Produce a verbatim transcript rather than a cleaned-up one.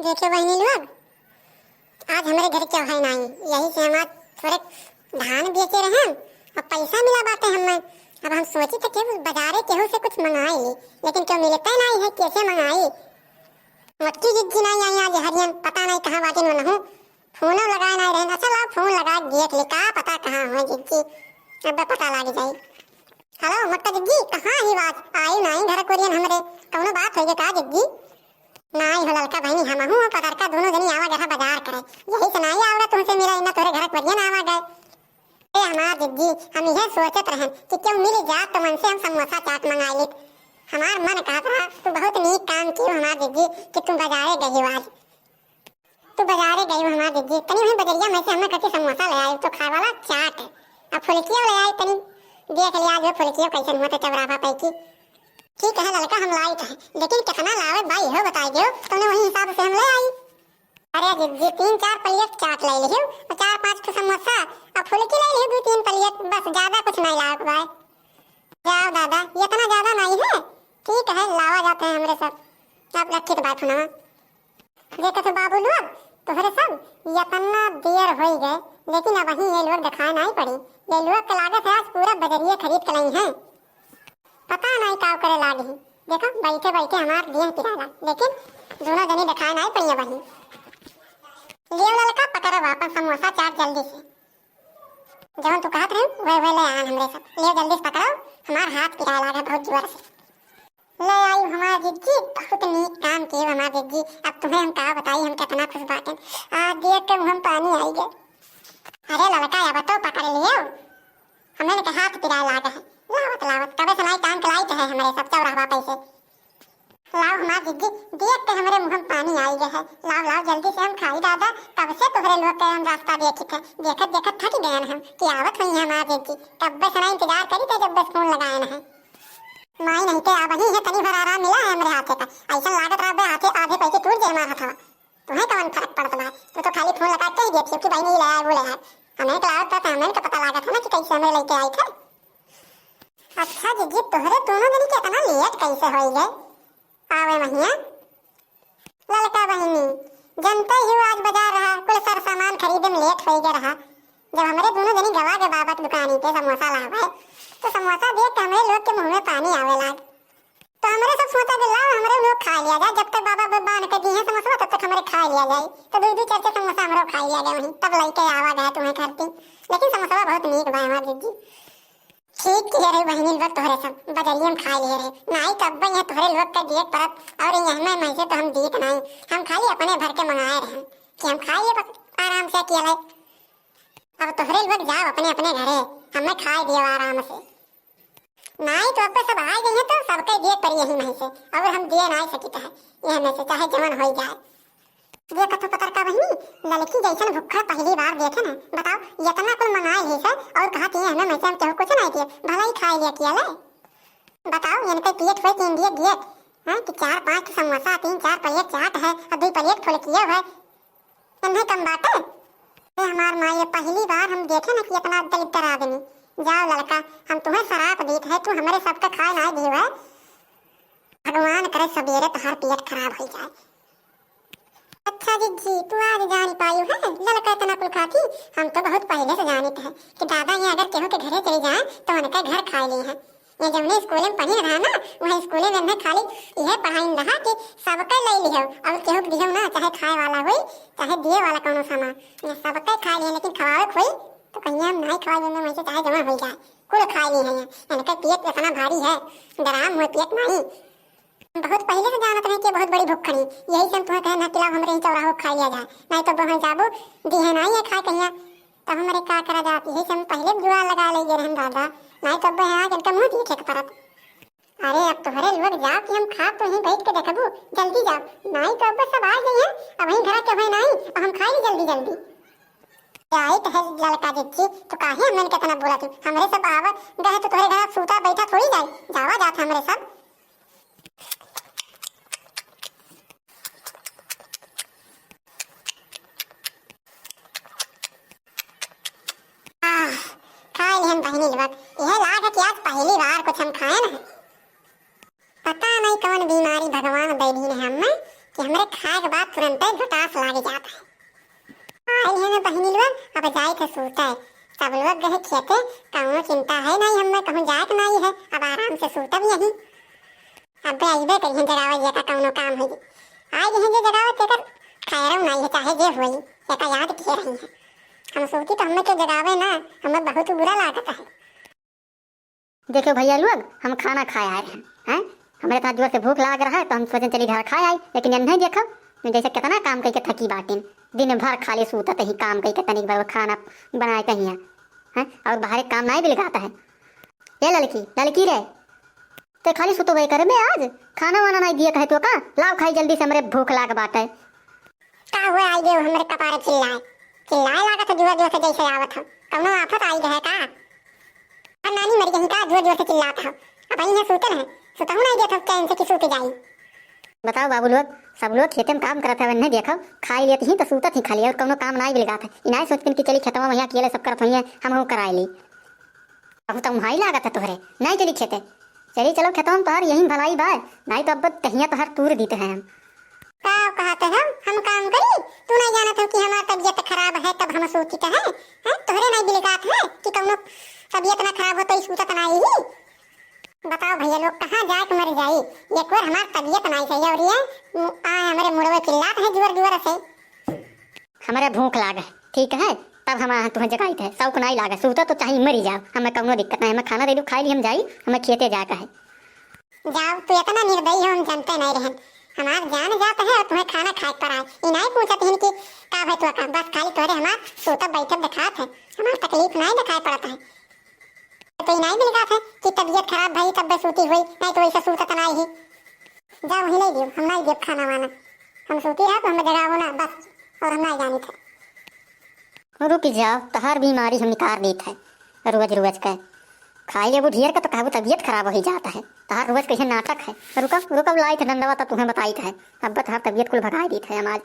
देखियो बहिनी लोग, आज हमरे घर केहू है नाई, यही से हम आज थोड़े धान बेचे रहन और पैसा मिला बाटे हमें। अब हम सोची थे कि बाजारे केहू से कुछ मंगाई ली, लेकिन केहू मिलते नाई है, कैसे मंगाई? मोटकी जिज्जी नाई आई आज हरियन, पता नाई कहाँ बाटिन उनहू। फोनो लगाए नाई रहन। अच्छा लाओ फोन लगा देख ले, का पता कहाँ हुए जिज्जी, अब पता लाग जाई। हेलो मोटका जिज्जी, कहाँ ही बात आई नाई घर कोरियन हमरे, कौनो बात होई का जिज्जी? नाई हो ललका बहिनी, हमहू और पतरका दोनों जनी आवा गए बाजार करे, यही से नाई आवड़ा तुमसे मिला, इन्ना तोरे घर कोरियन आवा गए। ए हमार जिज्जी, हम यह सोचत रहन कि केहू मिल जात तो मन से हम समोसा चाट मंगाई लेत। हमार मन कहत रहा, तू बहुत नीक काम कियो हमार जिज्जी कि तू बाजारे गई आज। तू बाजारे गई हमार जिज्जी, तनी वहीं बजरिया में से हमें कच्ची समोसा ले आई तो खाए वाला चाट है। अब फुलकियो ले आई तनी, देख लिया जो फुलकियो कैसन हुआ तो चौराहा पे की। ठीक है ललका, हम लाई तो है, लेकिन कितना लावे बाई हो बताई दियो, तूने वही हिसाब से हम ले आई। अरे जिज्जी, तीन चार प्लेट चाट ले लियो और चार पाँच ठो समोसा और फुलकी ले लियो दो तीन प्लेट, बस ज्यादा कुछ नहीं लावे बाई। जाओ दादा, इतना ज्यादा नहीं है, ठीक है लावा जाते हैं हमरे सब। अब रखी तो बात हुना। देखत हो बाबू लोग, तोहरे सब इतना देर होई गए, लेकिन अबहीं ये लोग दिखाए नाई पड़ी। ये लोग के लागत है आज पूरा बजरिए खरीद के लाई हैं। पता नाई का करे लागी। देखो बैठे बैठे हमार देह पिराला, लेकिन दोनों जने दिखाए नाई पड़ी अबहीं। लियो ललका, पकड़ो अपन समोसा चाट जल्दी से। जौन तू कहत रहे वह वह ले आन हमरे सब। लियो जल्दी से पकड़ो, हमार हाथ पिराए लागे बहुत जोर से। ले आई हमार जिज्जी, बहुत नीक काम किए हमार जिज्जी। अब तुम्हें हम का बताई, हम कितना खुश बाटेन। आज देख के मुँह में पानी आई गए। अरे ललका, अब तो पकड़ लियो, हमने के हाथ पिराए लागे है। लावत लावत कबे से नाई टांग के लाई तो है हमरे सब चौराहा पैसे। लाओ हमार जिज्जी, देख के हमरे मुँह में पानी आई गए है। लाओ लाओ जल्दी से हम खाई दादा, कब से तोहरे लोग के हम रास्ता देखी थे, देखत देखत थक गए हम कि आवत हुई है हमार जिज्जी। कब्बे से ना इंतजार करी थे जब बस फोन लगाए हैं। माई नहीं ते अब ही है, तनी भर आराम मिला है हमरे हाथे का। ऐसा लागत रहा बे हाथे आधे पैसे टूट जाए मार हथवा। तुम्हें कौन फर्क पड़त बा? तू तो खाली फोन लगा के ही देखियो कि भाई नहीं लाया वो लाया। हमें तो लागत था, हमें का पता लागत है ना कि कैसे हमें लेके आई थे। अच्छा जिज्जी, तोहरे दोनों जनी के इतना लेट कैसे होई गए आवे महिया? ललका बहिनी, जनते ही आज बाजार रहा, कुल सर सामान खरीदे में लेट होई गए रहा। जब हमरे दोनों जनी गवा के बाबत दुकानी पे समोसा लावे, तो समोसा देख के हमरे लोग के मुंह में पानी आवे लाग। तो हमरे सब सोचा कि लाओ हमरे लोग खा लिया जाए, जब तक बाबा ब-, बांध के दी है समोसा तब तक हमरे खा लिया जाए। तो दो दो चार चार समोसा हमरो खा लिया जाए वहीं, तब लइके आवा गया तुम्हें घर पे। लेकिन समोसा बहुत नीक बा हमार जिज्जी। ठीक किहे रही बहिनी लोग तोहरे सब, बजरिया में खा लिए रहे। नाई तो अब्बा यहाँ तोहरे लोग का दिए परत, और यहाँ में मैं से तो हम दीत नाई। हम खाली अपने भर के मंगाए रहे कि हम खाइए बस आराम से अकेले। अब तोहरे लोग जाओ अपने अपने घरे, हमें खाए दियो आराम से। नाई तो अब्बा सब आ गई है तो सबके दिए परी यही में से, और हम दिए नाई सकित है यह में से, चाहे जवन हो जाए। देखत हो पतरका बहिनी, ललकी जैसन भुक्खड़ पहली बार देखे ना। बताओ, इतना कुल मंगाए ही से और कहा कि हमें में से हम केहू कुछ नहीं दिए, भला ही खाए लिया किया ले। बताओ, इनके पेट हुए कि इंडिया गेट, हैं, कि चार पाँच ठो समोसा, तीन चार प्लेट चाट है और दो प्लेट फुलकियो है, इन्हें कम बाटे? ए हमार माँ, ये पहली बार हम देखे ना कि इतना दलिद्दर आदमी। जाओ ललका, हम तुम्हें सराप दीत है, तू हमरे सबका खाए ना दियो है। भगवान करे सबेरे तोहार पेट खराब हो जाए। अच्छा जिज्जी, तू आज जान पायु है, ललका इतना कुल खाती? हम तो बहुत पहले से जानित है कि दादा ये अगर केहू के घरे चली जाए तो उनका घर खाए ली है। ये जौने स्कूल में पढ़ी रहा ना, वह स्कूल में हमें खाली यह पढ़ाई रहा कि सबके ले लिहो और केहू के दिहो ना, चाहे खाए वाला होई, चाहे दिए वाला कौनो सामान, ये सबके खाए लिहे, लेकिन खवावे के होई तो कहीं हम नहीं खवाए लेने में से चाहे जमा हो जाए, कुल खाए लिए हैं। इनका पेट इतना भारी है, डराम हुए पेट नहीं। बहुत पहले से जानत रहे कि बहुत बड़ी भुक्खड़ी, यही से हम तुम्हें कहे ना कि लाओ हमरे ही चौराहो खा लिया जाए, नहीं तो वहाँ जाबो दिहे ना ये खाए कहिया, तो हमरे का करा जात, यही से हम पहले जुआ लगा ले गए रहन दादा, नहीं तो अब यहाँ इनका मुँह देखे के परत। अरे अब तोहरे लोग जाओ कि हम खा तो यहीं बैठ के देखबू, जल्दी जाओ, नहीं तो अब सब आ गई हैं, अब वहीं घर के हुए नहीं, अब हम खाई जल्दी जल्दी। आई तो है ललका जिज्जी, तो काहे हमन के इतना बोला तू? हमरे सब आवा गए तो तोहरे घर सूता बैठा थोड़ी जाए, जावा जात हमरे सब। आह, खाए लिहन बहिनी लोग, यह लाग है कि आज पहली बार कुछ हम खाए ना। पता नहीं कौन बीमारी भगवान दे दीन है हमें कि हमरे खाए के बाद तुरंत तै घटास लाग जात है। आई है ना बहिनी लोग, अब जाए थे सूते। सब लोग गए खेते, कौनो चिंता है नहीं, हमें कहूँ जाए के नहीं है, अब आराम से सूतब यहीं। अब अइबे करिहन जगावे, जेका कौनो काम होई। आई गए जे जगावे, तेकर खैरौ नहीं है, चाहे जे होई, एका याद किए रही है। हम सूती तो हमें के जगावे ना, हमें बहुत बुरा लागत है। देखो भैया लोग, हम खाना खाए आए हैं, हैं? हमारे इतना जोर से भूख लाग रहा है, तो हम सोचे चली घर खाए आई, लेकिन ये नहीं देखो, जैसे कितना काम करके थकी बाटिन, दिन भर खाली सूतत ही काम करके, तनिक बार खाना बनाए कहीं है, हैं? और बाहर एक काम नहीं बिलगाता है। ए ललकी, ललकी रे, ते खाली सुतबे करबे आज? खाना वाना नहीं दिए कहे तो का? लाओ खाई जल्दी से, हमरे भूख लाग बाटे। का हुआ आई गयो हमरे कपारे चिल्लाए? चिल्लाए लागत है जोर जोर से जैसे आवत है। कौनो आफत आई गए का? और नानी मर गई का जोर जोर से चिल्लात है? अब यहीं सुतल है, सुतहु नहीं देत हो चैन से कि सुत जाई। बताओ बाबू लोग, सब लोग खेते में काम करत है, वन्ने देखो, खाई लेत ही तो सूतत ही खाली, और कौनो काम नहीं बिलगात है। इनाई सोचतिन कि चली खेतवा में यहाँ अकेले सब करत होइए, हम हूँ कराए ली। अब तो उहाँ ही लागत है तोहरे, नहीं चली खेते। चली चलो खेतवा में, तोहर यही भलाई बा, नहीं तो अब कहिया तोहर तूर दीते हैं हम। का कहत हो, हम काम करी? तू नहीं जानत हो कि हमार तबीयत खराब है, तब हम सूती का है? हैं? तोहरे नहीं बिलगात है कि कौनो तबीयत ना खराब हो तो ई सूतत ना ही? बताओ भैया लोग, कहाँ जाए के मर जाई? एक बार हमार तबीयत नहीं सही हो रही है, मु-, आ हमरे मुड़वे चिल्लात है जोर जोर से। हमरे भूख लाग है, ठीक है, तब हम आ तुम्हें जगाइत है, शौक नहीं लागे, सूता तो चाहे मरी जाओ, हमें कौनो दिक्कत नहीं, हमें खाना दे दो, खाई ली हम जाई, हमें खेते जाए का है। जाओ, तू इतना निर्दयी हो, हम जानते नहीं रहन। हमार जान जात है और तुम्हें खाना खाए पर आए, ई नहीं पूछत हिन कि का भाई तू का, बस खाली तोहरे हमार सूतब बैठब दिखात है, हमार तकलीफ नहीं दिखाई पड़त है। तो ई नहीं बिलगात है कि तबीयत खराब भई तब सूती हुई, नहीं तो वैसे सूतत नहीं ही। जा वहीं नहीं दियो, हम नहीं दियो खाना वाना। हम सूती है तो हमें जगावो ना बस, और हम नहीं जानी थे। रुक जाओ, तहार बीमारी हम निकार देत है। रोज रोज का खाई लेबू ढेर का तो कहबू तबीयत खराब हो ही जाता है। तहार रोज कैसे नाटक है। रुकब, रुकब, लाइत डंडवा तो तुम्हें बताइत है। अब तहार तबीयत कुल भगाई देत है हम आज।